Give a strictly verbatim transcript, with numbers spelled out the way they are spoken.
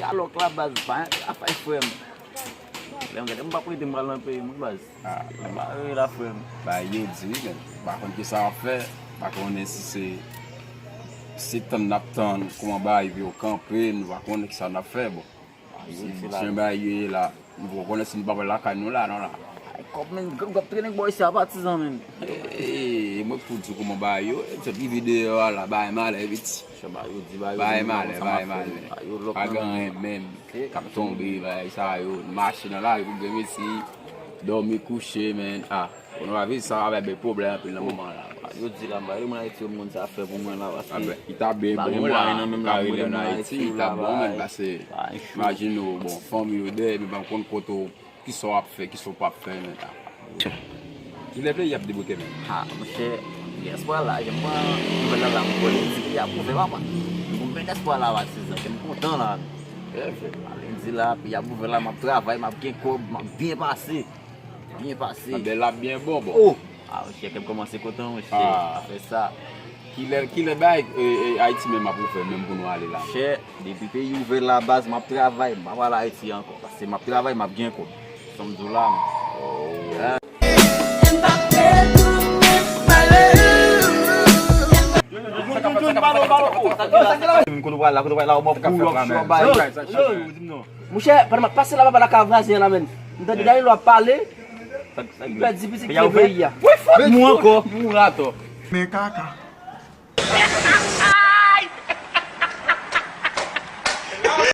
Alòk la baz, pa afè frè m. Lè m gade, m p ap rete, m pral nan peyi m wi baz. Ah. M pa rete la frè m. Bagay yo di wi, men m pa konn kisa w ap fè. M pa konnen si se, se tann n ap tann kòman bagay yo kanpe, nou pa konnen kisa n ap fè, bon. Si se bagay yo ye la, nou poko konnen si nou pa pral lakay nou la non la. Ay, kòb men, gang ap trennen bò isi a patizan men. Eee, mwen k pou di w kòman bagay yo, e zòt rive deyò a la, bagay malè piti. Bagay malè, bagay malè. Pa gen anyen menm k ap tonbe, bagay sa yo, mache nan lari pou gen mesi, dòmi kouche, men, ah. Konnen w ap viv sa, avè bay pwoblèm anpil nan moman la. Yo di la, m pa yo moun Ayiti yo moun sa fè pou mwen la, paske li ta byen bon la, ka rele ann Ayiti, li ta bon, men pase, imajine w, bon, fanmi yo dèyè, men pa konn kote w, kisa w ap fè, kisa w p ap fè, men, ah. Kilè peyi ap debouke menm? Ha, monchè, m gen espwa la, jan m pran nouvèl la la, m kwè li di peyi ap ouvè papa. M gen espwa la, patizan, kè m kontan la. Lendi la, peyi ap ouvè la, m ap travay, m ap gen kòb, m ap byen pase. Byen pase. Bèl ap byen bon, bon. Oh! Ah, monchè, kè m kòmanse kontan, monchè. Ah. Fè sa. Kilè, kilè bay, e, e, Ayiti menm ap ouvè menm pou nou ale la? Chè, depi peyi ouvè la baz, m ap travay, m pa pral Ayiti ankò. Paske m ap travay, m ap gen kòb. Sa m di w la, men. Kote w pral la, kote w pral la, w mò pou w ap bay. Monchè, pandan m ap pase la, papa la ka vwazen an la, men. M tande Danilo ap pale. M pèdi pitit ke peyi a. Wi, fòt mwen ankò. Mouri atò. Men kaka.